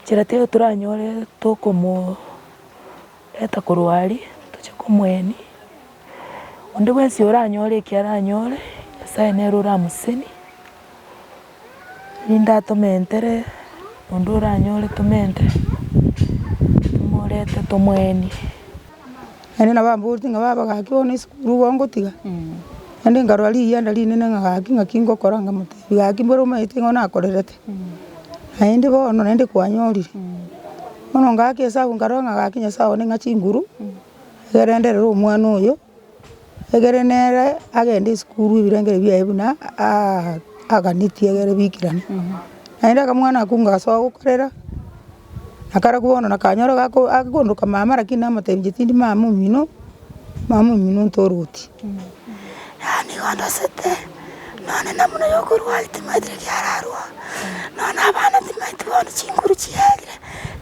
Nchera teiyo toranyore tokomoreta korwa aria, toche komoenia, onde bwensi oranyore eki aranyore, Nyasaye nere oramosesenie, rinde atomentere, onde oranyore tomente, tomorete tomoenie. Naende nabo amboretie ng'a baba gaki bono esukuru igo ngotiga, naende nkarora riyianda rinene ng'a gaki ng'aki ngokora nkamotebia gaki mboro omanyete ng'a nakorerete, naende bono naende kwanyorire. Bono ngaaka esabu nkarora ng'a gaki nyasaye one ng'a chinguru, egere nderere omwana oyo, egere nere agende esukuru ebirengererio biaye buna aganetie egere bikerane. Naende akamwana akwo ngasoa gokorera. Nakarokwo bono nakanyora gako akondoka mama lakini namotebia inche tindi mama omino, mama omino ntoroti. Yaani igo ndosete, nonye namuna ya okorwari timaeti naki ararwa, nonye abana timaeti bono chinguru chiaerire,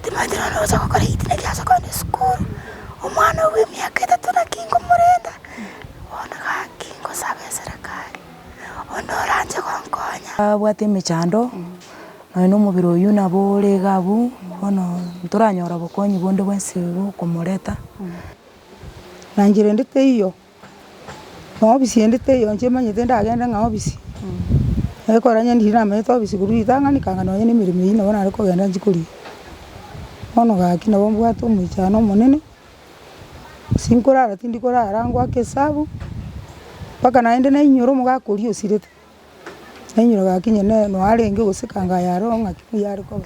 timaeti nonye gocha gokora egiti naki acha kogenda esukuru, omwana oyo bwa emiaka etato naki nkomorenda, bono gaki ngosaba eserekari, onde oranche gonkonya. Abwate emechando. Nonya na omobere oyio nabo ore iga abwo, bono ntoranyora obokonyi bonde bwensi bokomoreta. Na inchera ende teiyo, na ofisi ende teiyo inche manyete ndagende ng'a ofisi, ekero onye ndiri namanyete ofisi korwa ritang'ani kanga nonye na emeremo eyio nabo nare kogenda nchie korigia. Bono gaki nabo mbwate omoichano omonene, sinkorara tindi korara ngoaka esabu, mpaka naende nainyora omogaka oria osirete. Nainyora gaki nyene noe arenge gose kanga aye aroo ng'aki mbuya are koba.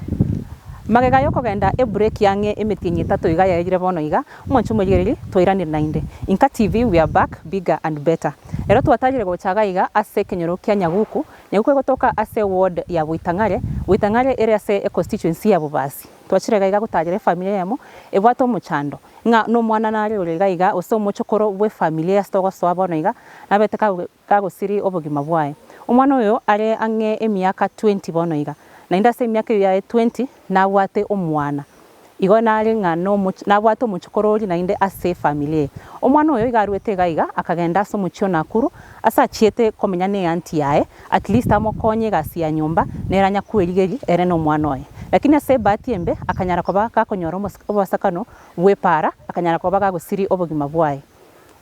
Magega y'okogenda ebreak y'ang'e emetienyi etato iga yaerire bono iga, omonche omorigereria twairanire naende. Inka TV we are back bigger and better. Ero twatarire gocha iga iga ase ekenyoro kia Nyaguku, Nyaguku egotoka ase eward ya Boitang'are, Boitang'are ere ase econstituency ya Bobasi. Twachire iga iga gotarera efamiri eyemo ebwate omochando, ng'a nomwana nare ore iga iga gose omochokoro bw'efamiri eye ase togosoa bono iga, nabete Gagosiria obogima bwaye. Omwana oyo are ang'e emiaka twenty bono iga, naende ase emiaka eyio yaye twenty nabwate omwana. Igo nare ng'a nomoch nabwate omochokorori naende ase efamiri eye. Omwana oyo iga aruete iga iga akagenda ase omochie o Nakuru, ase achiete komenya ne eanti yaye, at least amokonye egasi ya nyomba, nere anya kwerigeria ere na omwana oye. Lakini ase ebahati embe akanyara koba gakonyora omos obosakano bw'epaara, akanyara koba gagosiria obogima bwaye.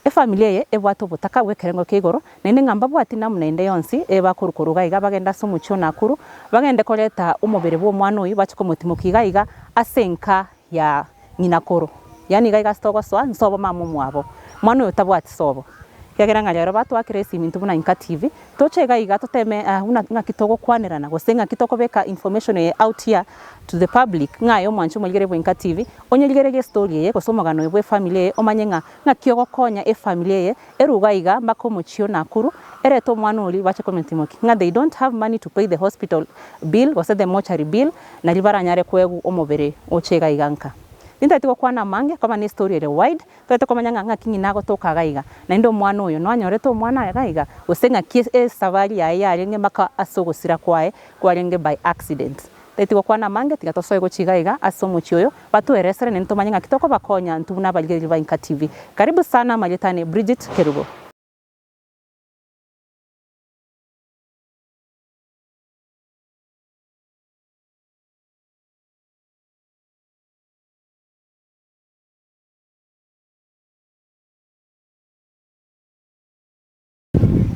Efamiri eye ebwate obotaka bw'ekerengo kia igoro, naende ng'a mbabwati namuna ende yonsi eye bakorwa iga iga bagende ase omochie o Nakuru, bagende koreta omobere bw'omwana oyio bache komotimokia iga iga ase enka ya ng'ina koro. Yaani iga iga ase togosoa nsobo mama omwabo. Mwana oyo tabwati sobo. Ekiagera ng'a rero batwakera esimi intwe buna Inka TV, toche iga iga toteme buna ng'aki togokwanerana gose ng'aki tokobeka information eye out here to the public ng'a aye omwanchi omorigereria bwa Inka TV, onyerigererie estory eye gose omogano oyo bwa efamiri eye omanye ng'a Ng'aki ogokonya efamiri eye eruga iga mpaka omochie o Nakuru erete omwana oria bache kometimoki ng'a they don't have money to pay the hospital bill gose the mortuary bill nari baranyare koegwa omobere oche iga iga nka. Nintagete gokwana amange koba ne story ere wide totagete komanya ng'a ng'aki ng'ina agotoka iga iga naende omwana oyo nwanyorete omwana iga iga gose ng'aki esafari yaye yarenge mpaka ase ogosira kwaye kwarenge by accident. Tari tigokwana amange, tiga tosoe gochia iga iga ase omochie oyo, batoeresere naende tomanye ng'aki tokobakonya intwe buna abarigereria ba Inka TV. Karibu sana amarieta ane Bridget Kerubo.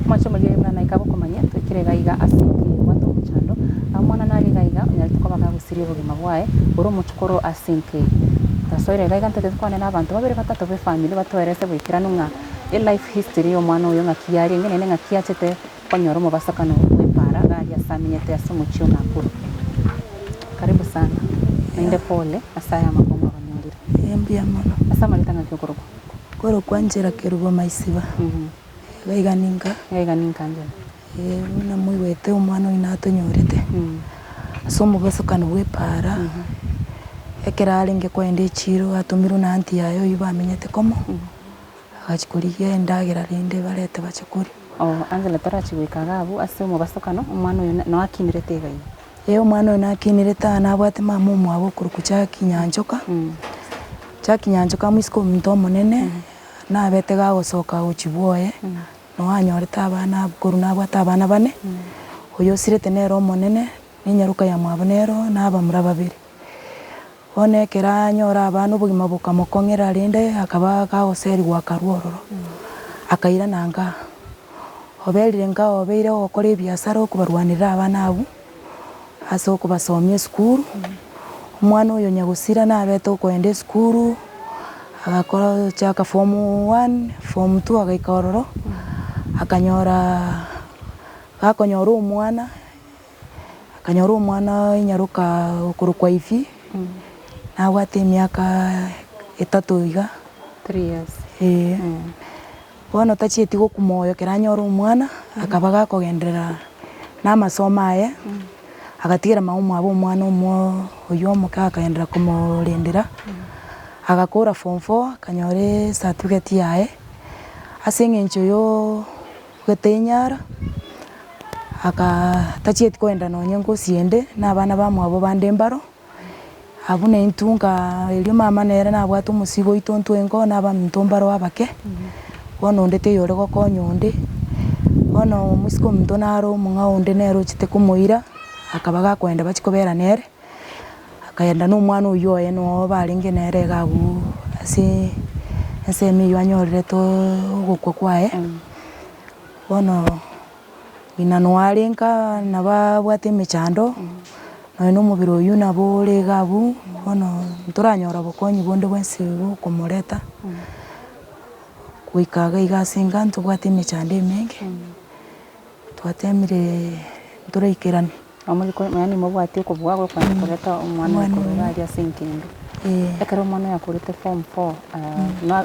Mwanche omorigereria buna naika gokomanyia, toikire iga iga ase ebwate omochando, omwana nare iga iga onyarete koba gagosiria obogima bwaye, ore omochokoro ase enka eye. Tasoire iga iga ntotete kwane na abanto babere batato be efamiri batoerese boikeranu ng'a elife history ya omwana oyo ng'aki yarenge naende ng'aki achete konyora omobasokano bw'epaara iga aria ase amenyete ase omochie o Nakuru. Karibu sana, naende pole ase aya amakongo abanyorire. Mbuya mono. Ase amarieta ng'aki okorokwa? Nkorokwa Nchera Kerubo Maisiba. Iga iga ninka. Iga iga ninka Nchera. Ee, buna moigwete omwana oyio natonyorete, ase omobosokano bw'epaara, ekero arenge kogenda echiiro atomirwe na aunty yaye oyio bamenyete komo, agachia korigia endagera rende barete bache koria. Oh, Angela torachia goika iga abwo ase omobasokano, omwana oyo noo akinerete iga iga. Ee, omwana oyo nakinerete aa nabwate mama omwabo okorokwa Jackie Nyanchoka, Jackie Nyanchoka moiseke ominto omonene, nabete gagosoka gochia bwoye, noo anyorete abana abwo korwa nabwate abana bane, oyo osirete nere omonene, na enyaroka ya mwabo nero, na abamura babere. Bono ekero anyora abana obogima bokamokong'era rende akaba gagoserigwa akarwa ororo, akairana nka. Oberire nka obeire ogokora ebiasara okobarwanerera abana abwo, ase okobasomia esukuru, omwana oyo nyagosira nabete okoenda esukuru, agakora gochaka form one, form two agaika ororo, akanyora gakonyora omwana, akanyora omwana enyaroka okorokwa Ivy, nabwate emiaka etato iga, eh. Bono tachieti gokwa moyo ekero anyore omwana, akaba gakogenderera namasomo aye, agatigera mama omwabo omwana omo oywo omoke akagenderera komorendera, agakora form four, akanyora ecertificate yaye, ase eng'encho yo gotenyara, aka tachieti kogenda nonye ngosi ende, na abana bamwabo bande mbaro. Abwo naintwe nka erio mama nere nabwate omosigo oito intwe nko na abaminto mbaro abake, bono onde teiyo ore gokonya onde, bono omosike ominto naro omong'ao onde nere ochete komoira, akaba gakoenda bachie kobera nere, akaenda na omwana oywo oye noo barenge nere iga abwo ase ensemo eywo anyorerete ogokwa kwaye, bono. Ng'ina noare nka nabo abwate emechando, nonya na omobere oyio nabo ore iga abwo, bono ntoranyora bokonyi bonde bwensi bokomoreta, goika iga iga ase enka ntobwate emechando emenge, twatemire ntoraikerane. Yaani mobwate okobua gwa okonyara koreta omwana oyo korwa iga aria ase enkendu. Ekero omwana oyo akorete form four,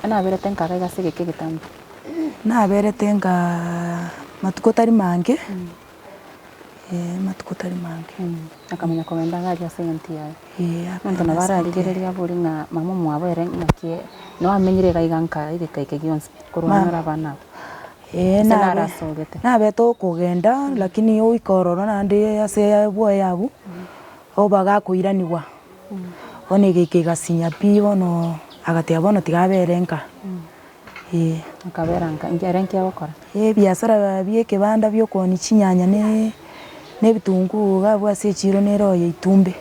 naberete nka iga ase egeka egetambe. Naberete nkaa matuko tari mange, eh matuko tari mange. Akamanya kogenda iga aria ase eng'enti yaye. Eh Omonto nabo ararigereria abore ng'a mama omwabo ere ng'aki noamenyire iga iga nka egeka eke gionsi pi korwa anyore abana aba. Eh Ase nabe narasogete. nabete okogenda lakini oika ororo naende ase bwoye abwo, oba gakoiranigwa, bono egeika egasinya pi bono agateba bono tiga abere nka. Ee. Akabera nka, inki ere nki agokora? Ebiasara bia ekebanda bia okoonia chinyanya ne na ebitunguu iga abwo ase echiro nere oye itumbe.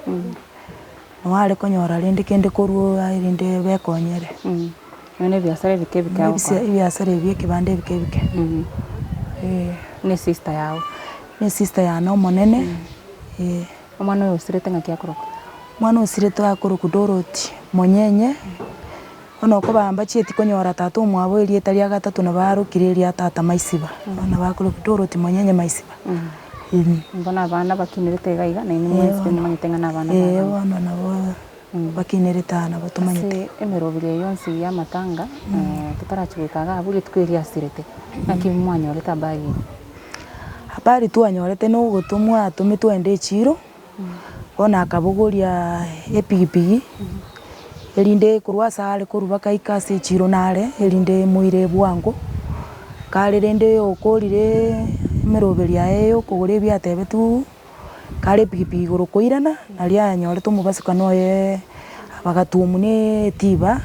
Nabo are konyora rende kende korwa erinde bekonyere. Bono ebiasara ebike ebike agokora. Ebiasara ebi bia ekebanda ebike ebike. Ee. Ne esister yago? Ne esister yane omonene, ee. Omwana oyo osirete ng'aki akorokwa? Omwana osirete akorokwa Dorothy Monyenye. Bono okobamba chieti konyora tata omwabo erieta ria gatato nabo arokire eria tata Maisiba, bono bakorokwa Dorothy Monyenye Maisiba. Bono abana bakinerete iga iga nainwe mwensi pi momanyete ng'a nabana ba Ee abana. bono nabo bakinerete aa nabo tomanyete. Ase emeroberi eye yonsi ya amatanga totarachia goika iga abwo rituko erio riasirete, naki mwanyorete habari eye? Habari twanyorete na ogotomwa atometwe aende echiro. Bono akabogoria epigipigi, erinde korwa ase are korwa bakaika ase echiro nare, erinde emoire bwango, kare rende okorire emeroberi yaye ya okogora ebi atebetiwu, kare epigipigi igoro koirana, naria anyorete omobasukani oyeee bagatuomwa na etiba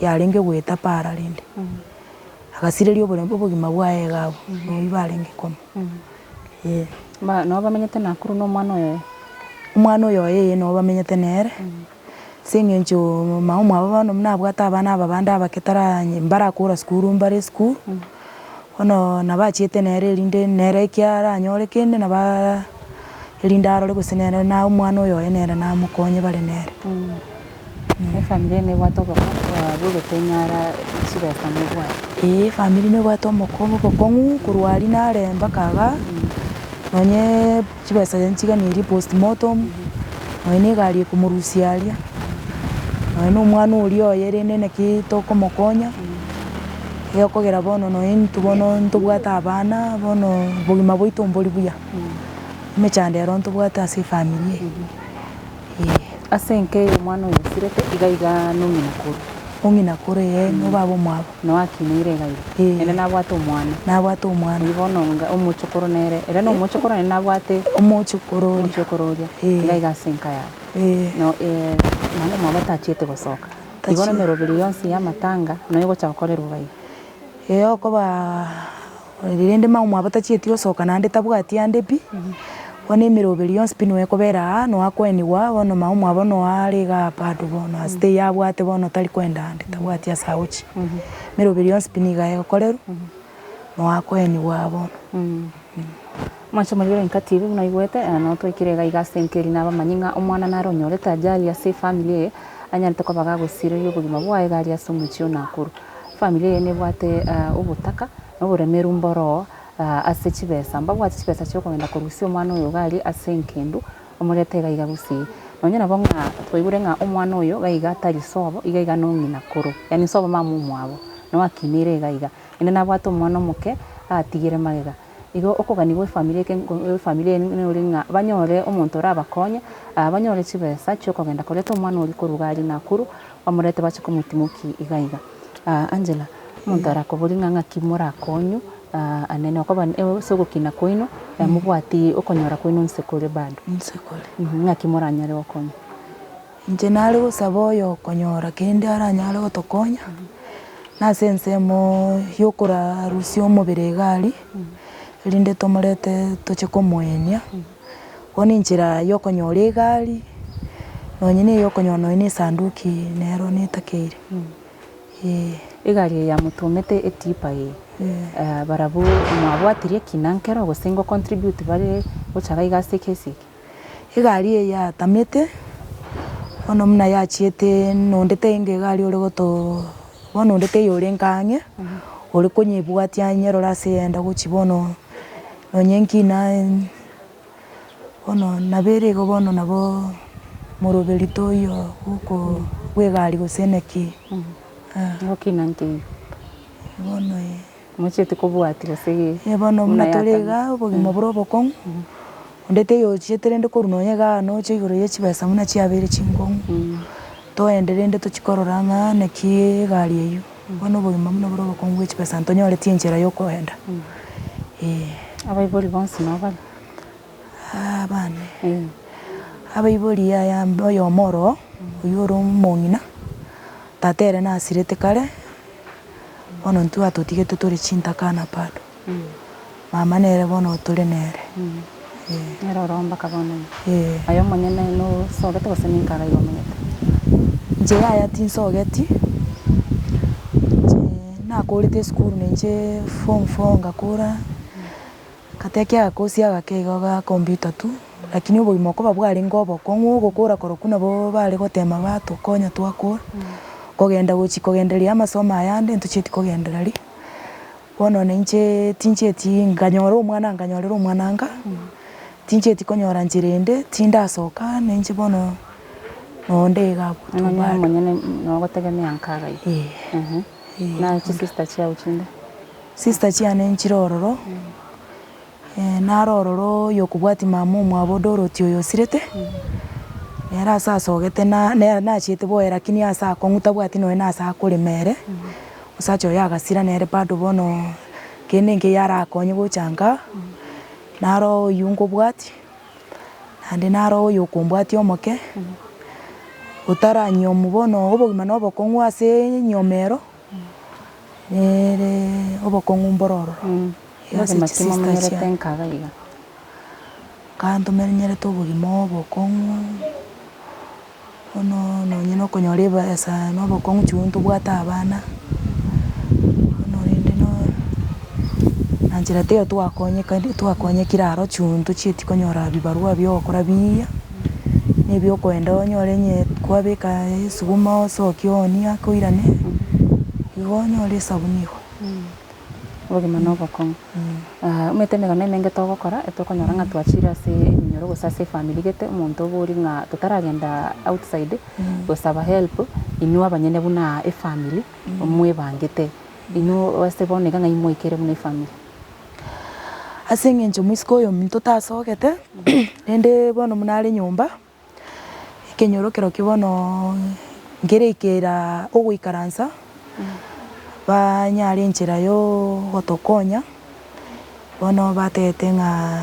yarenge goeta para rende, agasireria oboremo obogima bwaye iga abwo, noywo barenge komo, eh. Ba nabo bamenyete Nakuru na omwana oyoye? Omwana oyoye ee nabo bamenyete nere, ase eng'encho mama omwabo bono buna abwate abana aba bande abake tara mbarakora sukuru mbare esukuru, bono nabo achiete nere erinde nere eki aranyore kende nabo erinde arore gose nere na omwana oyoye nere namokonye bare nere. Efamiri eye nebwate oboko bwogotenyara chibesa mobwate. Ee efamiri nebwate omoko obokong'u korwa aria nare mpaka igaa, nonye chibesa nchiganirie postmortem, nonye na egari ekomorusia aria, nonye na omwana oria oye rende naki tokomokonya, egekogera bono nonye intwe bono ntobwate abana, bono obogima bwaito mbori buya, emechando ero ntobwate ase efamiri eye. Ase enka eye omwana oyo osirete iga iga nong'ina koro. Ong'ina koro ee nobaba omwabo. Noakineire iga iga. Ee. Naende nabwate omwana. Nabwate omwana. Oyio bono onga omochokoro nere, ere nomochokoro naende nabwate. Omochokoro oria. Omochokoro oria. Ee. Iga iga ase enka yabo. Ee. No mama omwabo tachiete gosoka. Igo Tachieti. emeroberi yonsi ya amatanga noyo ogocha gokorerwa iga iga. Ee okoba. Rende mama omwabo tachieti gosoka naende tabwati ande pi, Bono emeroberi yonsi pi noe ekobera aa, noe akoenigwa bono mama omwabo noe are igaa bado bono ase teiyo abwate bono tari koenda ande, tabwati ase agochia. Emeroberi yonsi pi nigo egokorerwa, noe akoenigwa aa bono. Mwanche omorero inka TV buna oigwete, nabo twaikire iga iga ase enka eri nabamanyie ng'a omwana nare onyorete ajali ase efamiri eye, anyarete koba gagosireria obogima bwaye iga aria ase omochie o Nakuru. Efamiri eye nebwate obotaka, na oboremeru mboro oo ase chibesa, mbabwati chibesa chiokogenda korusia omwana oyo iga aria ase enkendu, omorete iga iga gusii. Nonye nabo ng'a twaigure ng'a omwana oyo iga iga tari sobo, iga iga nong'ina koro, yaani sobo mama omwabo, noo akineire iga iga. Naende nabwate omwana omoke, atigire magega. Igo okogania gwa efamiri eke efamiri eye nore ng'a banyore omonto orabakonye, banyore chibesa chiokogenda koreta omwana oria korwa iga aria Nakuru, bamorete bache komotimokia iga iga. Angela, omonto arakoborie ng'a ng'aki morakonywe anene okoba ase ogokina kwaino, mobwati okonyora kwaino nse kore bado. Nse kore. Ng'aki moranyare gokonywa? Inche nare gosaba oyo okonyora kende aranyare gotokonya, na ase ensemo yokorarusia omobere iga aria, erinde tomorete toche komoenia, bono enchera ya okonyora egari, nonye na eyokonyora nonye na esanduki nero netakeire, eh. Egari eye yamotomete etipa eye, barabwo mwabwatirie ekina nkero gose ngo contribute bare gocha iga iga ase ekesi eke? Egari eye yatamete, bono buna yachiete nonde tenge egari ore goto bono onde teiyo orenge ang'e, ore konyebwatia anyerore ase eyenda gochia bono, nonye nkina bono nabo ere igo bono nabo moroberi toiyo bwoko bwa egari gose naki. Nigo kina nkeiyo. Bono eh. Mochieti kobwatia gose Eh bono buna buna tore yatamete. igaa obogima bore obokong'u, onde teiyo ochiete rende korwa nonye igaa noche igoro ye chibesa buna chiabeire chinkong'u, toende rende tochie korora ng'a naki egari eywo, bono obogima buna bore obokong'u bwe chibesa ntonyoreti enchera ya okoenda, eh. Abaibori bonsi nabo bare? Abane, abaibori yaya oyomo oroo, oywo ore omong'ina, tata ere nasirete kare. Bono intwe atotigete tore chintakana bado, mama nere bono tore nere, eh. Nere oroo mpaka bono iga. Eh. Aye omonyene nosogete gose ninka iga omenyete? Inche yaya tinsogeti, inche nakorete esukuru na inche form four ngakora, ngateba agakosi agake igo ga computer tu, lakini obogima okoba bwarenge obokong'u ogokora korokwo nabo bare gotema batokonya twakora, kogenda gochia kogendereria amasomo aya ande ntochieti kogendereria. Bono na inche tinchieti nkanyora omwana nkanyorera omwana nka, tinchieti konyora nchera ende, tindasoka na inche bono nonde iga abwo Bono bado. omonyene nogotegemea nka iga iga. Eeh, eeh. Na chisister chiago chinde? Sister chiane nchire ororo, naro ororo oyokobwatia mama omwabo Dorothy oyo osirete, nere ase asogete na nere nachiete boye lakini ase akong'u tabwati nonye na ase akorema ere, omosacha oye agasira nere bado bono kende nkeiyo arakonye gocha nka, naro oywo nkobwatia, naende naro oyo okombwatia omoke, otaranyiomwa bono obogima na obokong'u ase enyioma ero. Nere obokong'u mboro ororo, ase Obogima ki chisista momenyerete chiane. nka iga iga? Nka ntomenyerete obogima obokong'u, bono nonye na okonyora ebesa na obokong'u chigo ntobwate abana, bono rende no na nchera teiyo twakonyekani twakonyekire aro chigo ntochieti konyora bibarua bia ogokora biiya, na ebiokoenda onyore onye kwabeka esuguma osokie oonie ake oirane, igo onyore esabuni igo. Obogima na obokong'u. Omanyete emegano emenge togokora, etokonyora ng'a twachire ase ebinyoro gose ase efamiri gete, omonto oborie ng'a totaragenda outside gosaba help, inwe abanyene buna efamiri, mwebangete, inwe ase bono iga ng'ai mwaikire buna efamiri. Ase eng'encho moiseke oyo ominto tasogete, rende bono buna are nyomba, ekenyoro kerokio bono nkereikera ogoikaransa, banyare enchera ya ogotokonya, bono batebete ng'a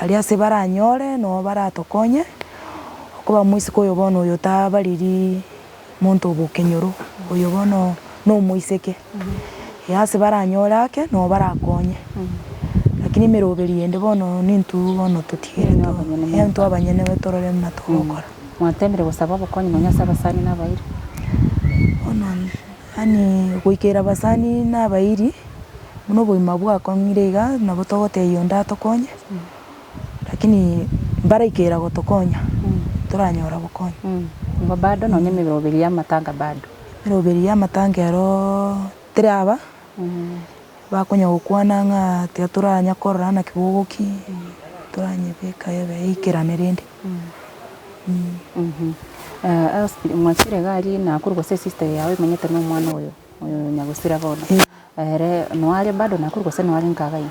aria ase baranyore noo baratokonye, okoba moiseke oyo bono oyo tabariri monto obokenyoro, oyo bono na omoiseke, ase baranyore ake noo barakonye. Lakini. Lakini emeroberi ende bono nintwe bono totigere Inwe abanyene to, intwe abanyene torore buna togokora. Mwatemire gosaba obokonyi nonya ase abasani na abairi? Bono yaani goikera abasani na abairi, buna obogima bwakong'ire iga, nabo togotebia onde atokonye, lakini mbaraikera gotokonya, toranyora obokonyi. Igo bado nonya emeroberi ya amatanga bado? Emeroberi ya amatanga erooo teraba. Bakonya gokwana ng'a tiga toranya korora naki bogoki, toranyebeka ebe eikerane rende. Mwachire iga aria Nakuru gose esister yago emanyete na omwana oyo, oyo nyagosira bono, ere noare are bado Nakuru gose noare nka iga iga?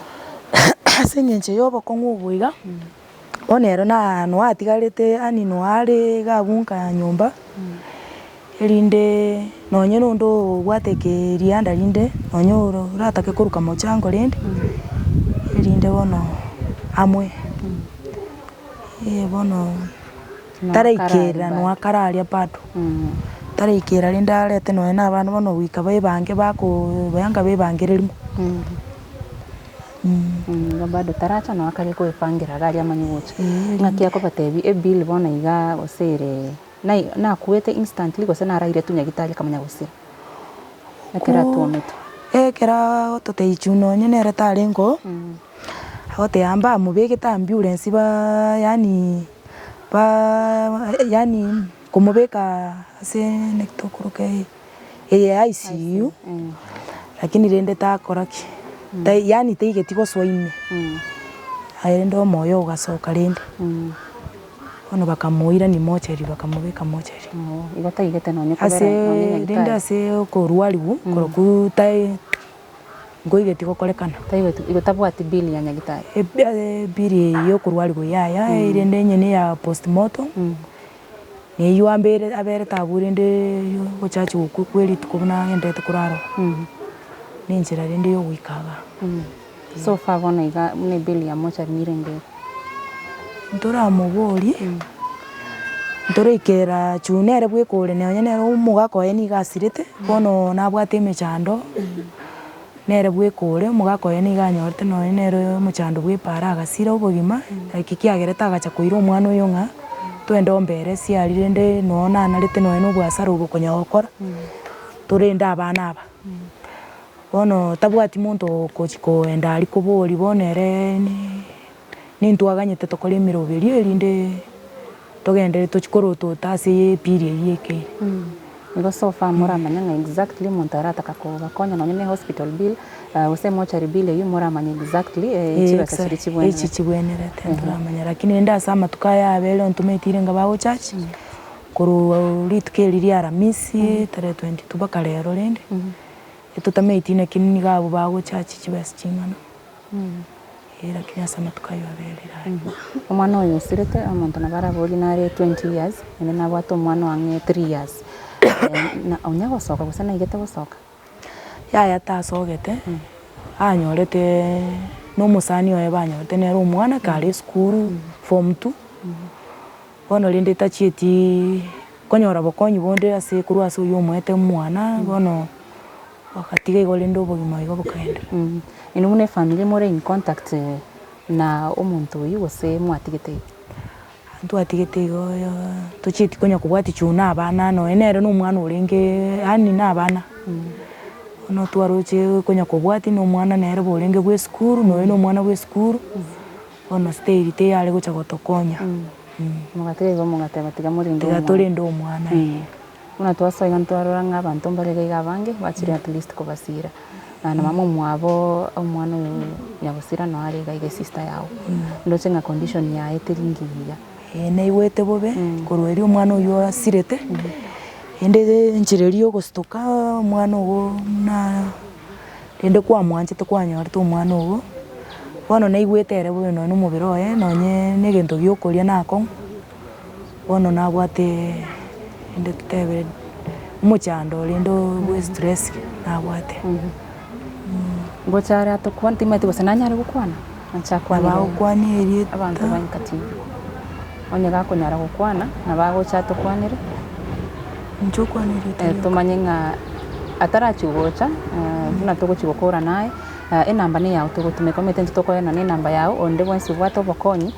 Ase eng'encho ya obokong'u obo iga, bono ero na noatigarete yaani noare iga abwo nka nyomba. Erinde nonye nonde obwate ekerianda rinde, nonye oro oratake koruka mochango rende, erinde bono amwe, eh bono taraikera noa kare aria bado, taraikera rende arete nonye na abana bono goika baebange bakoo yanga baebangereri mo. Igo bado taracha noa kare koepangera iga aria amanye gocha. Ng'aki akobatebia ebill bono igaa gose ere. Nai nakuete instantly gose narairetwe nyagitari akamanya gosira ekero atwometwe. Ekero agototebia chuu nonye nere tarenge oo, agoteba mbamobegete ambulance ba yaani ba yaani komobeka ase naki tokoroka eye ya ICU, lakini rende takora ki, tai yaani taigeti gosoa ime, aye rende omoyo ogasoka rende. Bono bakamoirania mochari bakamobeka mochari. Igo taigete nonye kobera nonye Ase rende nyagetari. ase okorwariwu korokwo tai nkoigeti gokorekana. Taigweti igo tabwati bill ya nyagetari. Ebill eye ya okorwariwa yaya erinde onye ne ya postmortem neywo ambere aberete abwo rende ogochachiwa okwo kwa rituko buna agenderete korara oo, na enchera rende ya ogoika igaa. So far bono iga buna ebill ya mochari nirenge ere. Ntoramoborie, ntoraikera chuu nere bweka ore nonye nere omogaka oye nigo asirete, bono nabwate emechando, nere bweka ore, omogaka oye nigo anyorete nonye nere omochando bwa epaara agasira obogima, eki kiagerete agacha koira omwana oyo ng'a twende ombere ase aria rende noo nanarete nonye na obwasara obo konya gokora, torende abana aba. Bono tabwati monto ogochi koenda aria koboria bono ere nintwaganyete tokore emeroberio erinde togenderere tochi korotota ase epiri eyio ekeire. Igo so far moramanya ng'a exactly omonto arataka kobakonya nonye ne hospital bill gose mortuary bill eyio moramanya exactly chibesa chiria chibwenerete. Echi chibwenerete ntoramanya lakini rende ase amatuko aya abere ontometire nga bagochachi korwa rituko eri ria aramisi tarehe 22 mpaka rero rende. Etotameti naki nigo abwo bagochachi chibesa ching'ana, eh lakini ase amatuko ayio aberire aye. Omwana oyo osirete omonto nabo araborie nare 20 years naende nabwate omwana o ang'e 3 years na onya gosoka gose naigete gosoka? Yaya tasogete, anyorete na omosani oye banyorete nere omwana kare esukuru form two. Bono rende tachieti konyora bokonyi bonde ase korwa ase oywo omoete omwana, bono bagatiga igo rende obogima igo bokaenderera. Inwe buna efamiri more in contact na omonto oyio gose mwatigete igo? Ntwatigete igo tochieti konya kobwatia chuu na abana nonye nere na omwana orenge yaani na abana, bono twaroche konya kobwatia na omwana nere borenge bwa esukuru nonya na omwana bwa esukuru. Bono steri teyare gocha gotokonya. Mogatiga igo mogateba tiga morende Tiga omwana. torende omwana ee. Buna twasoa iga ntwarora ng'a abanto mbare iga iga abange bachire at least kobasira. Na mama omwabo omwana oyo nyagosira noo are iga iga esister yago. Ndoche ng'a condition yaye teri ngiya. Ee naigwete bobe korwa erio omwana oyio asirete, rende enchera eria ya ogostuka omwana ogo buna rende kwamwanchete kwanyorete omwana ogo, bono naigwete ere bobe nonye na omobere oye nonye na egento gia okoria nakong'u, bono nabwate rende totebe omochando rende bwa estress nabwate. Ngocha are atokwane timanyeti gose nanyare gokwana? Anche akwanere Nabo agokwana erieta. Abanto ba Inka TV. Onye gakonyara gokwana, nabo agocha atokwanere. Inche okwane erieta rioka. Tomanye ng'a atarachia gocha, buna togochia gokora naye. Enamba neyao togotumeka, omanyete intwe tokoenana enamba yao, onde bwensi obwate obokonyi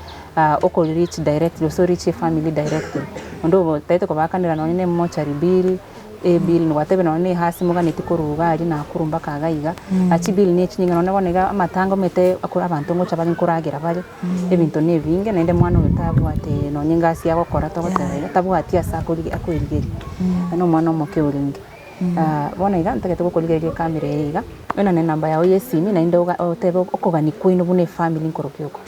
oko reach directly gose o reach efamiri directly. Onde otagete kobaakanera nonye na emochari bill, ebill gwatebire nonye na ehasi moganeti korwa iga aria Nakuru mpaka iga iga, chibill ne chinyinge nonye bono iga amatanga omanyete abanto ngocha bare nkoragera bare, ebinto na ebinge naende mwana oyo tabwate nonye egasi agokora togoteba iga, tabwati ase akori akoerigeria, na omwana omoke orenge. Bono iga ntagete gokorigereria ekamera eye iga, oenane enamba yago ya esimi naende oga otebe okogania kwaino buna efamiri nkorokia oko.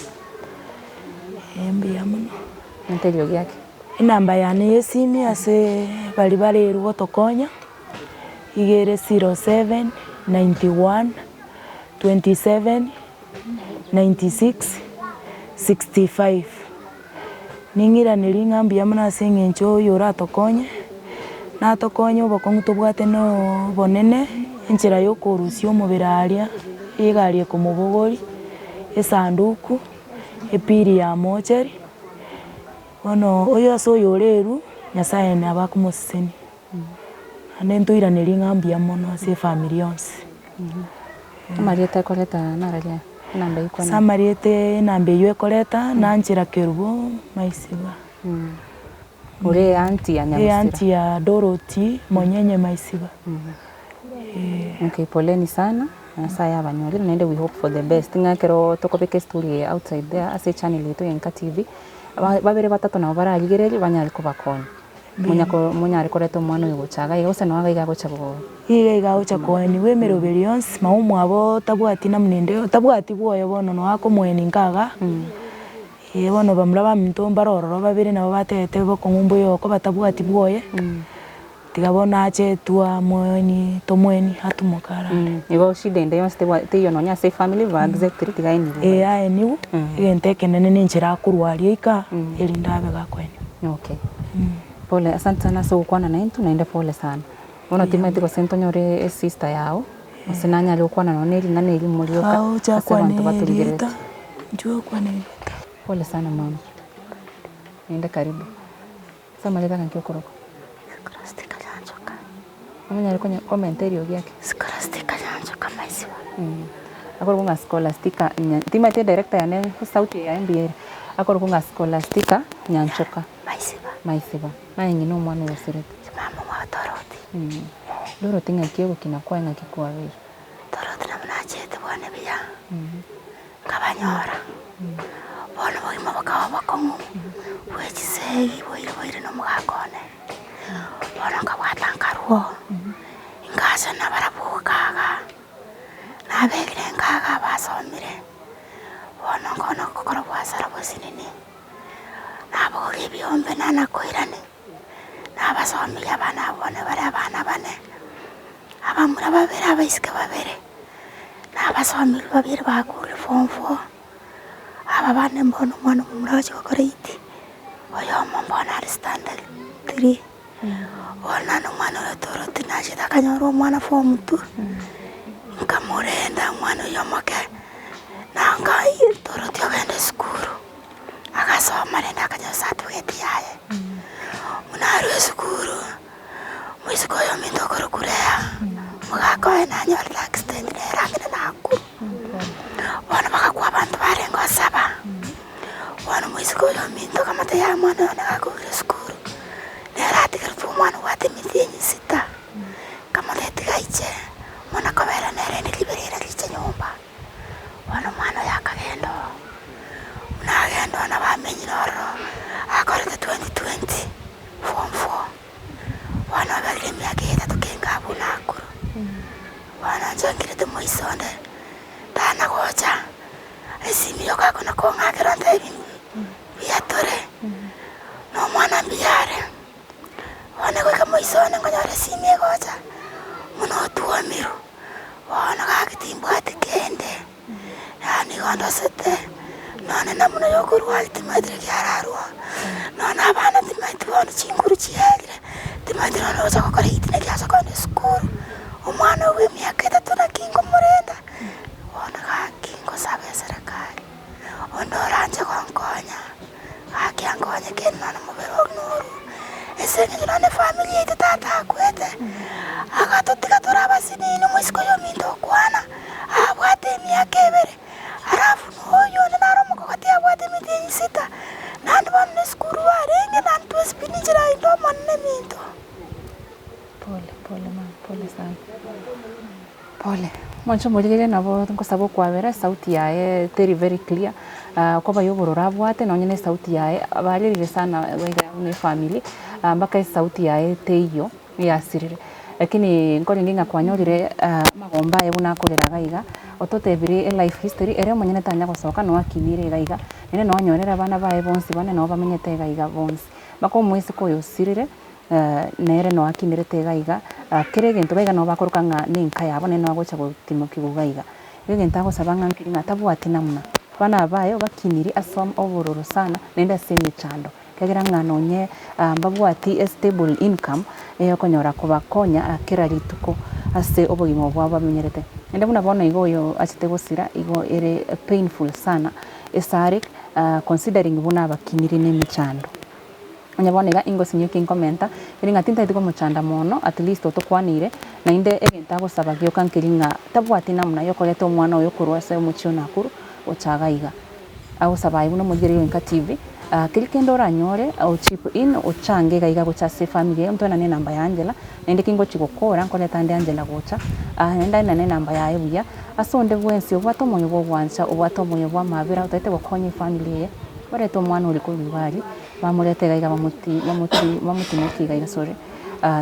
Eeh mbuya mono. Nente eriogi ake. Enamba yane ya esimi ase baria barerwa gotokonya, iga ere 07 91 27 96 65. Ning'iranerie ng'a mbuya mono ase eng'encho oyo oratokonye, natokonye obokong'u tobwate na obonene, enchera ya okorusia omobere aria, egari ekomobogoria, esanduku, epili ya mochari, bono oyo ase oyorerwa, Nyasaye nabo akomosesenia. Naende ntoiranerie ng'a mbuya mono ase efamiri yonsi. Amarieta ekoreta naro aria enamba eywo Ase kwana. amarieta enamba eywo ekoreta, Nanchera Kerubo Maisiba. Ore eanti ya Nyagusira. Eanti ya Dorothy Monyenye Maisiba. Okay, poleni sana, Nyasaye abanyorire naende we hope for the best ng'a ekero tokobeka estory eye outside there ase echannel yaito ya Enka TV, babere batato nabo bararigererie banyare kobakonya. Monya ko monyare koreta omwana oyo gocha iga iga gose nonya iga iga agocha go. Iga iga agocha koeniwa emeroberi yonsi, mama omwabo tabwati namna ende, tabwati bwoye bono nonya akomoenia nka igaa, eh bono bamura baminto mbare ororo babere nabo batebete bokong'u mbuya oko batabwati bwoye, tiga bono ache twamoeni tomoeni atumoke arare. Igo shida ende yonsi tebwa teiyo nonya ase efamiri ba exactly tiga aeniwe. Eh aeniwe, egento ekenene na enchera akorwa aria ika, erinde abe gakoeniwa. Okay. Pole, asante sana ase ogokwana naintwe naende pole sana. Bono timanyeti gose ntonyore esister yao, gose nanyare gokwana nonye na ering'ana erimo rioka Ao ase chakwane abanto erieta, batorigerereti. inchuo okwane erieta. Pole sana mama, naende karibu. Ase amarieta ng'aki okorokwa? Scholastica Nyanchoka. Omonyare konya komenta eriogi ake? Scholastica Nyanchoka Maisiba. Akorokwa ng'a Scholastica Nya timanyeti edirector yane esauti eye yaye mbuya ere, akorokwa ng'a Scholastica Nyanchoka Maisiba. Maisiba. Naye ng'ina omwana oyo osirete. Mama omwabo Dorothy. Dorothy ng'aki ogokina kwaye ng'aki kwabeire? Dorothy nabo nachete bwane buya. Nkabanyora, bono obogima bokaba obokong'u bwe chisegi boire boire na omogaka one. Bono nkabwata nkarwo, ingacha nabarabwo iga iga, nabegire nka iga basomire, bono nkono gokora oboasara bosinini, nabogoria ebiombe nana koirani, nabasomirie abana abwo bono bare abana bane, abamura babere abaiseke babere. Nabasomirwe babere bakorire form four, aba bande mbono omwana omomura agochia gokora eight, oyomo mbono are standard three, bono naende omwana oyo Dorothy nachete akanyora omwana form two, nkamorenda omwana oywo omoke, nanga Dorothy ogenda esukuru, agasoma rende akanyora certificate yaye, buna arwa esukuru. Moiseke oyo ominto okorokwa Lea, omogaka oye nanyorete accident nere ang'e na Nakuru. Bono bagakwa abanto barenge osaba, bono omoiseke oyo ominto akamotebia yaya omwana oyo nigo akoira esukuru, nere atigeretwe omwana obwate emitienyi sita, akamotebia tiga aiche, muna kobera nere rende riberera riche nyomba. Bono omwana oyo akagenda oo, buna agenda oo nabo amenyire ororo, akorete 2020, form four, bono oberire emiaka etato kenge abwo Nakuru. Bono inche nkirete moiso onde, tana gocha, esimi yoka akona kong'akera ontebi mbuya tore, na omwana mbuya are. Bono goika moiso one nkonyora esimi egocha, buna otwomirwe. Bono gaki timbwati kende, yaani igo ndosete, nonye na buna oyokorwari timanyeti naki ararware, nonye na abana timanyeti bono chinguru chiaerire, timanyeti nonye ogocha gokora egiti naki acha kogenda esukuru, omwana oyo bwa emiaka etato naki nkomorenda, bono gaki ngosaba eserekari, onde oranche gonkonya, gaki ankonye kende nonye omobere one orwe. Ase eng'encho nonye efamiri yaito tata akwete, agatotiga tore abasinini omoiseke oyo ominto okwana, abwate emiaka ebere, alafu na oyio onde naro omokogoti abwate emetienyi sita, naende bono na esukuru barenge naende twensi pi ninche naende omonene minto. Pole pole mama pole sana pole. Mwanche omorigereria nabo nkosaba okwabera esauti yaye teri very clear okoba ya obororo abwate nonye na esauti yaye barerire sana iga buna efamiri mpaka esauti yaye teiyo yasirire. Lakini nkorenge ng'a kwanyorire amagomba aye buna akorera iga iga, ototebirie elife history ere omonyene tanya gosoka noo akinire iga iga, naende noo anyorire abana baye bonsi bane noo bamenyete iga iga bonsi. Mpaka omoiseke oyo osirire. Nere noa akinerete iga iga, kera egento iga iga nabo bakoroka ng'a ne enka yabo nere noa agocha gotimokigwa iga iga. Igo egento agosaba ng'a nkeri ng'a tabwati namna, abana aba baye obakiniri ase obororo sana naende ase emechando, ekiagera ng'a nonye mbabwati estable income eyokonyora kobakonya kera rituko ase obogima obo bwabo bamenyerete. Naende buna bono iga oyo achete gosira igo ere painful sana esare considering buna abakiniri na emechando. Onye bono iga ingosinyokia inkomenta, eri ng'a tintageti komochanda mono, at least otokwaneire, naende egento agosaba gioka nkeri ng'a tabwati namna yokoreta omwana oye korwa ase omochie o Nakuru gocha iga iga. Agosaba aye buna omorigereria o Enka TV, keria kende oranyore o chip in ochange iga iga gocha ase efamiri eye, ntoenane enamba ya Angela, naende ki ngochi gokora nkoreta ande Angela gocha, naende aenane enamba yaye buya, ase onde bwensi obwate omoyo bwa ogwancha, obwate omoyo bwa amabera, otagete gokonya efamiri eye, orete omwana oria korwa iga aria. Bamorete iga iga bamoti bamoti bamotimokie iga iga sorry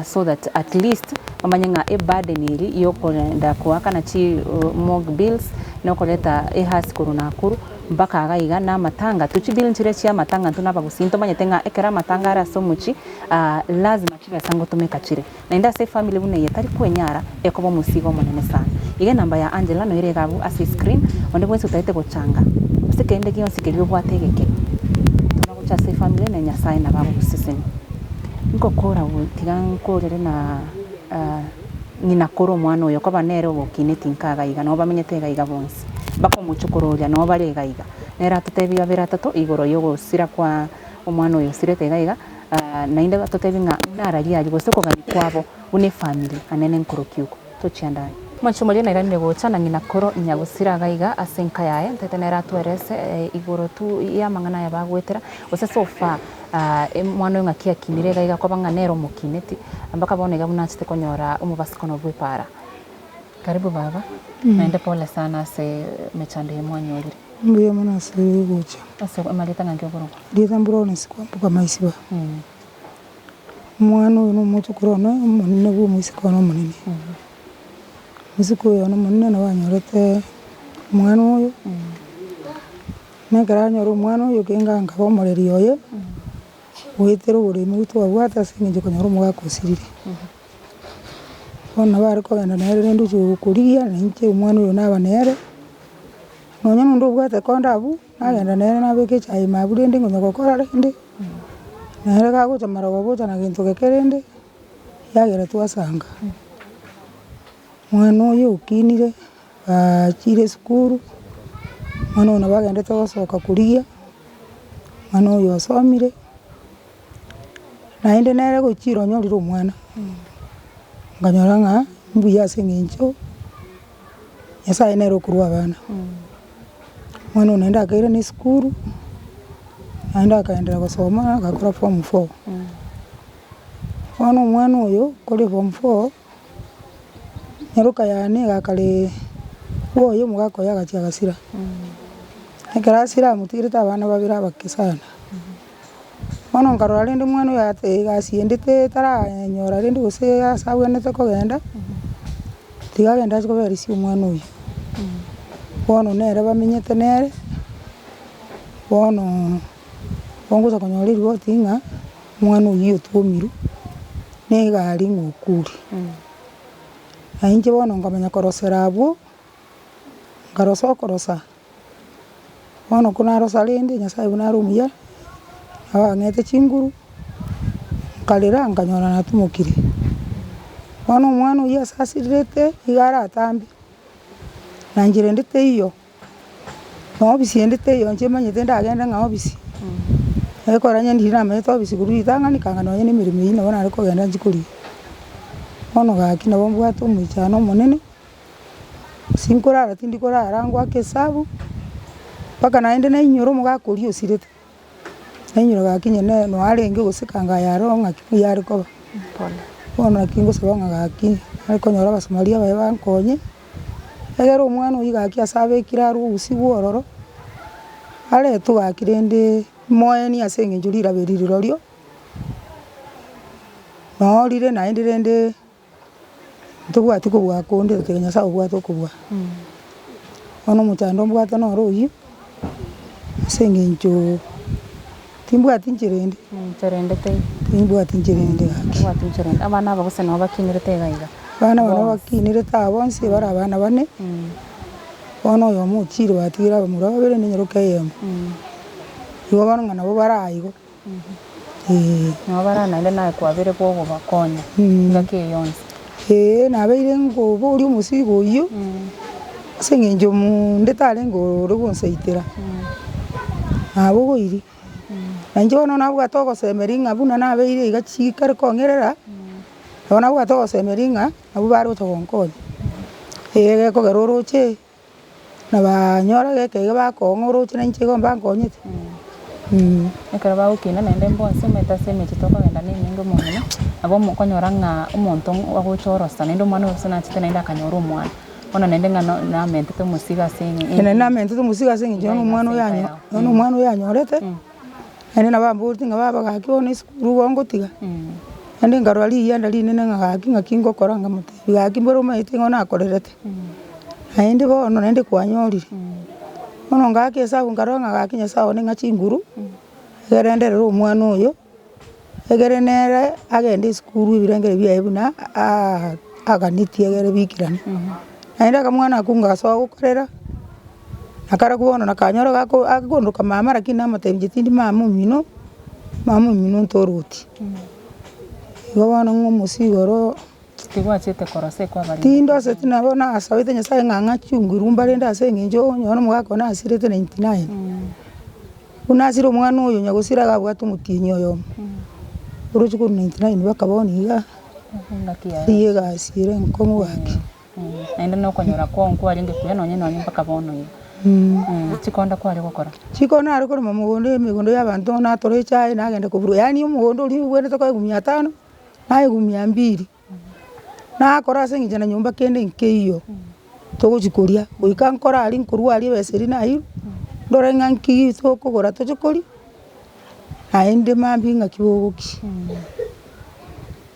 so that at least bamanye ng'a eburden eria ya okorenda koakana chi morgue bills na okoreta ehasi korwa Nakuru mpaka iga iga na amatanga to chibill nchire chia amatanga intwe na abagusii ntomanyete ng'a ekero amatanga are ase omochie lazima chibesa ngotomeka chire. Naende ase efamiri buna eye tari kwenyara ekoba omosigo omonene sana. Iga enamba ya Angela noyo ere iga abwo ase escreen, onde bwensi otagete gochanga gose kende gionsi keria obwate egeke, toma gocha ase efamiri na Nyasaye nabo agogosesenia. Ngokora tiga nkorere na ng'ina kore omwana oyo koba nere ogokineti nka iga iga nabo bamenyete iga iga bonsi, mpaka omochokoro oria nabo bare iga iga. Nere atotebie babere atato igoro yogosira kwa omwana oyo osirete iga iga. Naende batotebi ng'a nararia aria gose okogania kwabo buna efamiri anene nkorokia oko. Tochianda aye. Omonche omoria nairanire gocha na ng'ina koro nyagosira iga iga ase enka yaye ntaete nere atwerese igoro tu y'amang'ana aya bagoetera gose so far omwana oyo ng'aki akinire iga iga koba ng'a nere omokineti mpaka bono iga buna achete konyora omobasikono bw'epaara. Karibu baba, naende pole sana ase emechando eye mwanyorire. Mbuya mono ase gocha. Ase amarieta ng'aki okorokwa? Rieta Mbrone Kwamboka Maisiba. Omwana oyo na omochokoro one omonene bwa omoiseke one omonene. Omoiseke oyo one omonene nabo anyorete omwana oyo, na ekero anyora omwana oyo kenga nkaba omoreri oye, goetera oboremu twabwate ase eng'encho konyora omogaka osirire. Bono nabo are kogenda nere rende ochia korigia na inche omwana oyo naba nere, nonya nonde obwate konde abwo, nagenda nere nabeka echae ime abwo rende ngonya gokora rende, nere gagocha marogoba ocha na gento geke rende, yagera twasanga. Omwana oyo okinire, achire esukuru, omwana oyo nabo agendete gosoka korigia, omwana oyo osomire. Naende nere gochia onyorire omwana, nkanyora ng'a mbuya ase eng'encho Nyasaye nere okorwa abana. Omwana oyo naende akairana esukuru, naende akaendelea gosoma agakora form four. Bono omwana oyo kore form four, nyaroka yane egakare bwoye omogaka oye agachia agasira. Ekero asira amotigerete abana babere abake sana. Bono nkarora rende omwana oyo ate egasi ende taranyora rende gose ase abwenerete kogenda, tiga agende ache koberisia omwana oyio. Bono nere bamenyete nere, bono bongocha konyora eripoti ng'a omwana oyio otwomirwe na egari ng'a okure. Na inche bono nkamanya korosera abwo, nkarosa okorosa. Bono ko narosa rende Nyasaye buna are omuya, nabo ang'ete chinguru, nkarera nkanyora natumokire. Bono omwana oyio ase asirirete iga aratambe, na inchera ende teiyo, na ofisi ende teiyo inche manyete ndagende ng'a ofisi. Ekero onye ndiri namanyete obisi korwa ritang'ani kanga nonye na emeremo eyio nabo nare kogenda nchie korigia. Bono gaki nabo mbwate omoichano omonene, ase nkorara tindi korara ngoaka esabu, mpaka naende nainyora omogaka oria osirete, nainyora gaki nyene noo arenge gose kanga aye aroo ng'aki mbuya are koba. Bono naki ngosaba ng'a gaki, nare konyora abasamaria abaye bankonye. Ekero omwana oyio gaki ase abekire arwe obosie ororo, aretwe gaki rende moeni ase eng'encho riraba eri rirorio, noo rire naende rende ntobwati kobua konde otatiga Nyasaye obwate okobua. Bono omochando mbwate noro oyio, ase eng'encho timbwati nchera ende, Nchera ende teiyo. Timbwati nchera ende gaki. Tobwati nchera ende. Abana aba gose nabo bakinerete iga iga? Abana aba nabo bakinerete aba bonsi bare abana bane, bono oyomo ochire batigire abamura babere na enyaroka eyemo. Igo bono ng'a nabo bare aa igo, eh. Nabo bare aa naende naye kwabere gogobakonya engaki eye yonsi. Eeh nabeire nkoboria omosigo oyio, ase eng'encho onde tarenge ore gonsaitera, nabogoirie. Na inche bono nabwate ogosemeria ng'a buna nabeire iga chikare kong'erera, nabo nabwate ogosemeria ng'a nabwo bare gocha gonkonya. Eye gekogera oroche, nabanyora geke iga bakong'a oroche na inche igo mbankonyete. Ekero bagokina naende mbonsi omanyete ase emechie tokogenda na emenge omong'ina, nabo okonyora ng'a omonto agocha orosa naende omwana oyo gose nachete naende akanyora omwana. Bono naende ng'a no namentete omosigo ase eng'e Naende namentete omosigo ase eng'encho nonya omwana oyo anyo nonya omwana oyo anyorete, naende nabo amboreti ng'a baba gaki bono esukuru igo ngotiga, naende nkarora riyianda rinene ng'a gaki ng'aki ngokora nkamotebia gaki mboro omanyete ng'a nakorerete, naende bono naende kwanyorire. Bono ngaaka esabu nkarora ng'a gaki nyasaye one ng'a chinguru, egere nderere omwana oyo. Egere nere agende esukuru ebirengererio biaye buna aganetie egere bikerane. Naende akamwana akwo ngasoa gokorera, nakarokwo bono nakanyora gako akondoka mama lakini namotebia inche tindi mama omino, mama omino ntoroti. Igo bono ng'a omosigo oro Tigwachete korosa ekwabarenge. Tindoseti nabo nasaete Nyasaye ng'a ng'a chinguru mbarende ase eng'encho onye omogaka one asirete 99. Buna asire omwana oyo nyagosira iga abwate omotienyi oyomo, oroche korwa 99 mpaka bono iga, rigia egasi ere enkong'u gaki. Naende na okonyora kwao nkwarenge kuya nonye nonye mpaka bono iga. Chikonda kware gokora? Chikonda nare korema mogondo emegondo ya abanto natore echae nagenda koburwa, yaani omogondo oria obwenerete koegwa mia tano, naegwa mia mbiri. Nakora ase eng'encho na nyomba kende nkeiyo, togochi koria, goika nkore aria nkorwa aria ebesa eria nairwe, ndore ng'a nki tokogora toche koria, naende mambia ng'aki bogokia.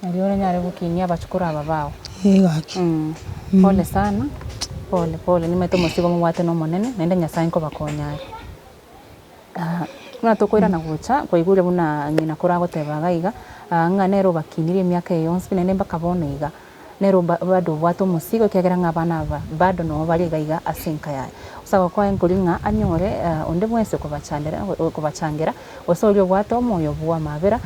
Nario oranyare gokinia abachukuru aba bao. Ee gaki. Pole sana, pole pole, nimanyete omosigo mobwate na omonene, naende Nyasaye nkobakonya are. Buna tokoirana gocha, kwaigure buna ng'ina koro agoteba iga iga, ng'a nere obakinirie emiaka eye yonsi pi naende mpaka bono iga, nere oba bado obwate omosigo ekiagera ng'a abana aba bado noo bare iga iga ase enka yaye. Gosaba kwaye nkori ng'a anyore onde bwensi okobachandera okobachangera, gose oria obwate omoyo bw'amabera,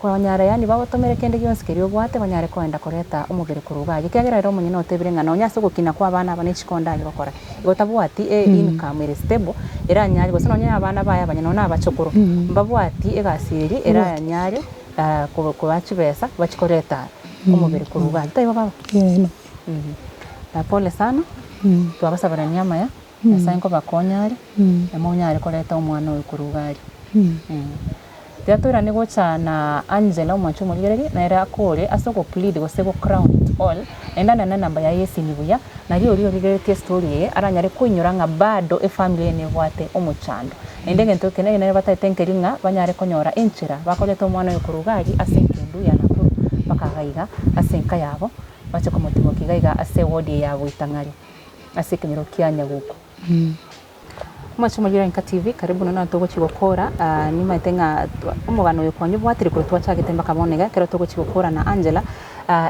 konyara yaani bagotomere kende gionsi keria obwate banyare koenda koreta omobere korwa iga aria. Ekiagera ere omonyene otebire ng'a nonya ase ogokina kwa abana aba ne chikonda aria gokora. Igo tabwati e income ere stable eranyare gose nonye na abana baye abanyene nonye na abachokoro mbabwati egasi eria eranyare kobaa chibesa bachie koreta omobere korwa iga aria. Taibo baba? Na pole sana, twabasaberania amaya, Nyasaye nkobakonya are, na monyare koreta omwana oyo korwa iga aria. Tiga toirane gocha na Angela omwanche omorigereria, nere akore ase ogo plead gose go crown it all, naende anane enamba yaye ya esimi buya, nario oria origereretie estory eye aranyare koinyora ng'a bado efamily eye nebwate omochando. Naende egento eke nere nere bataete nkeri ng'a banyare konyora enchera bakoreta omwana oyo korwa iga aria ase enkendu ya Nakuru mpaka iga iga ase enka yabo, bache komotimokia iga iga ase eward eye ya Boitang'are ase ekenyoro kia Nyaguku. Omochie omoriri Enka TV, karibu nonya togochia gokora nimaete ng'a omogano oyo kwanyobwatire korwa twachagete mpaka bono iga, ekero togochia gokora na Angela,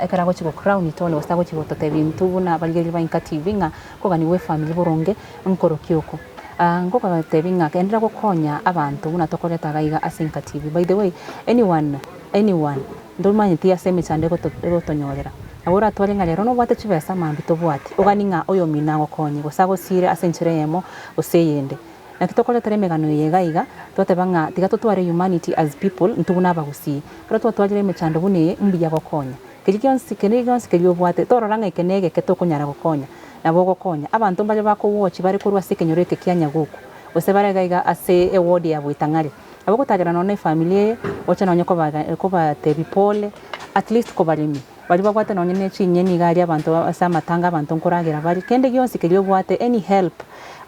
ekero agochia go crown it all gose agochia gototebia intwe buna abarigereria ba Enka TV ng'a koganiwa efamiri boronge nkorokia oko. Ngogotebi ng'a genderera gokonya abanto buna tokoreta iga iga ase Enka TV. By the way, anyone, anyone ntomanyeti ase emechando egoto egotonyorera, nabo oratware ng'a rero nobwate chibesa mambia tobwati, ogani ng'a oyomino agokonye gose agosiire ase enchera eyemo gose eyende. Naki tokoretera emegano eye iga iga, twateba ng'a tiga totware humanity as people intwe buna abagusii. Ekero twatwarire emechando buna eye, mbuya gokonya. Keria gionsi kende gionsi keria obwate, torora ng'a eke negeke tokonyara gokonya, nabo ogokonya. Abanto mbare bako watch bare korwa ase ekenyoro eke kia Nyaguku, gose bare iga iga ase eward ya Boitang'are. Nabo ogotagera nonya na efamiri eye, oche nonya kobaga kobatebia pole, at least kobaremia. Baria babwate nonya ne chinyeni iga aria abanto ase amatanga abanto nkoragera bare, kende gionsi keria obwate any help,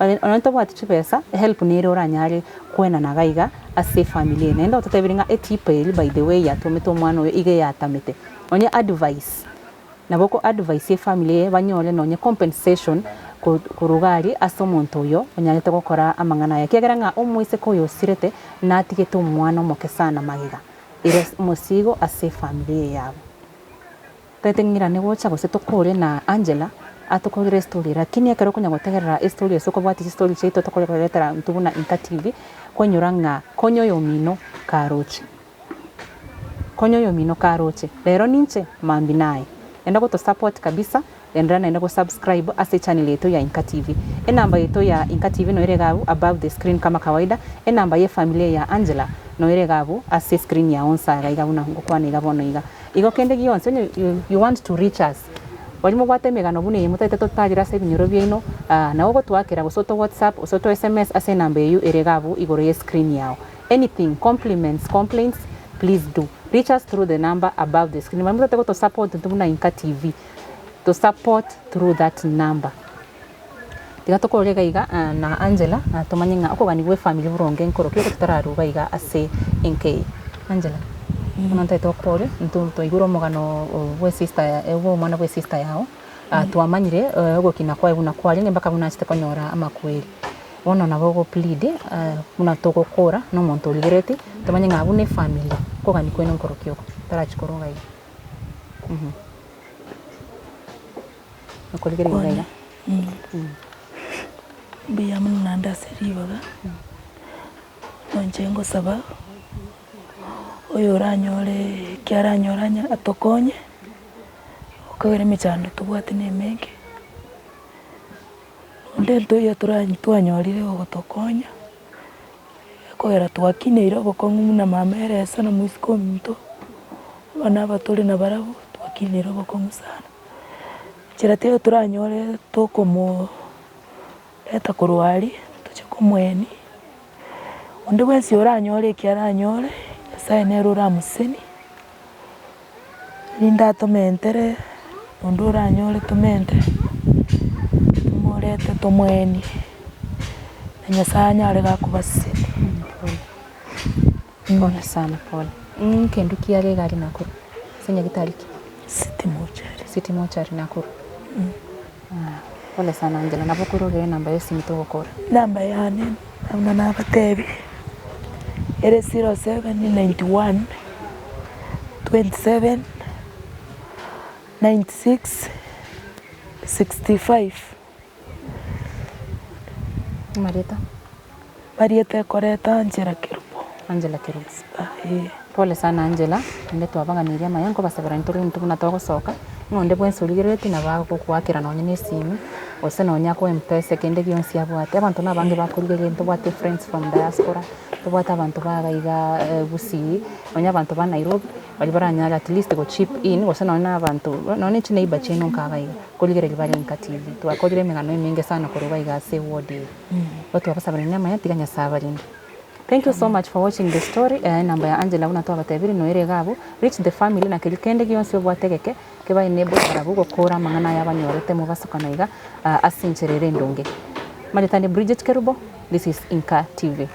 onye onye tobwati chibesa, ehelp nere oranyare koenana iga iga ase efamiri eye. Naende ototebirie ng'a etipa eria by the way yatomete omwana oyo iga eyatamete, onye advice, nabo oko advise efamiri eye banyore nonye compensation ko korwa iga aria ase omonto oyo onyarete gokora amang'ana aya. Ekiagera ng'a omoiseke oyo osirete natigete omwana omoke sana magega. Ere omosigo ase efamiri eye yabo. Tete ng'irane gocha gose tokore na Angela atokorere estory lakini ekero okonya gotegerera estory ase okobwatia chistory chiaito tokoretera intwe buna Inka TV kwanyora ng'a konya oyomino karoche, konya oyomino karoche, rero ninche mambia naye. Enda goto support kabisa Enderera naende go subscribe ase echannel yaito ya Inka TV. Enamba yaito ya Inka TV noyo ere iga abwo above the screen kama kawaida, enamba ye familia ya Angela noyo ere iga abwo ase escreen yao nsa iga iga buna ngokwana iga bono iga. Igo kende gionsi onye you want to reach us, baria mobwate emegano buna eye motagete totagere ase ebinyoro biaino, nabo ogotoakera gose oto whatsapp gose oto sms ase enamba eyio ere iga abwo igoro ye screen yao. Anything, compliments, complaints, please do reach us through the number above the screen. Baria motagete goto support intwe buna Inka TV. To support through that number. Tiga tokore iga iga na Angela tomanye ng'a okogania gwe efamiri boronge nkorokia oko totararuga iga ase enka eye. Angela, bono ntagete okore intwe twaigure omogano bwe sister bwa omwana bwe sister yago, twamanyire ogokina kwaye buna kwarenge mpaka buna achete konyora amakweri. Bono nabo ogo plead buna togokora na omonto origereti tomanye ng'a buna efamiri okogania kwaino nkorokia oko tarachi koruga iga. Okorigereria iga iga. Mbuya mono naende ase ribaga, inche ngosaba oyo oranyore ekio aranyore anya atokonye, okogera emechando tobwate na emenge, onde ntoiyo tora twanyorire ogotokonya, ekogera twakineire obokong'u buna mama ere ase na omosike ominto, abana aba tore nabarabwo twakineire obokong'u sana. Nchera teiyo toranyore tokomo reta korwa aria, toche komoenia, onde bwensi oranyore eki aranyore, Nyasaye nere oramosesenie, erinde atomentere, onde oranyore tomente, tomorete tomoenie, na Nyasaye anyare gakobasesenia. Pole sana pole. Kendo kiare iga aria Nakuru? Ase nyagetari ki? City mortuary. City mortuary Nakuru. Pole sana Angela, nabo okoirorera enamba ya esimi togokora. Enamba yane buna nabatebi, ere 0791 27 96 65. Amarieta? Marieta ekoreta Angela Kerubo. Angela Kerubo. Pole sana Angela, naende twabaganirie amaya nkobasabera intwe intwe buna togosoka, ng'a onde bwensi origerereti nabo agogoakera nonye na esimi, gose nonye akoe mpesa kende gionsi abwate. Abanto na abange bakorigereria ntobwate friends from diaspora, ntobwate abanto ba iga igaa gusii, nonye abanto ba Nairobi, baria baranyare at least go chip in, gose nonye na abanto, nonye na chineighbour chiaino nka iga iga, nkorigereria bare nka TV. Twakorire emegano emenge sana korwa iga iga ase eward eye. Igo twabasaberania amaya, tiga Nyasaye abarinde. Thank you so much for watching the story, enamba ya Angela buna twabatebirie noyo ere iga abwo, reach the family na keria kende gionsi obwate egeke keba enable barabwo gokora amang'ana aya abanyorete mobasokana iga ase enchera ere endonge. Maritani Bridget Kerubo, this is Inka TV.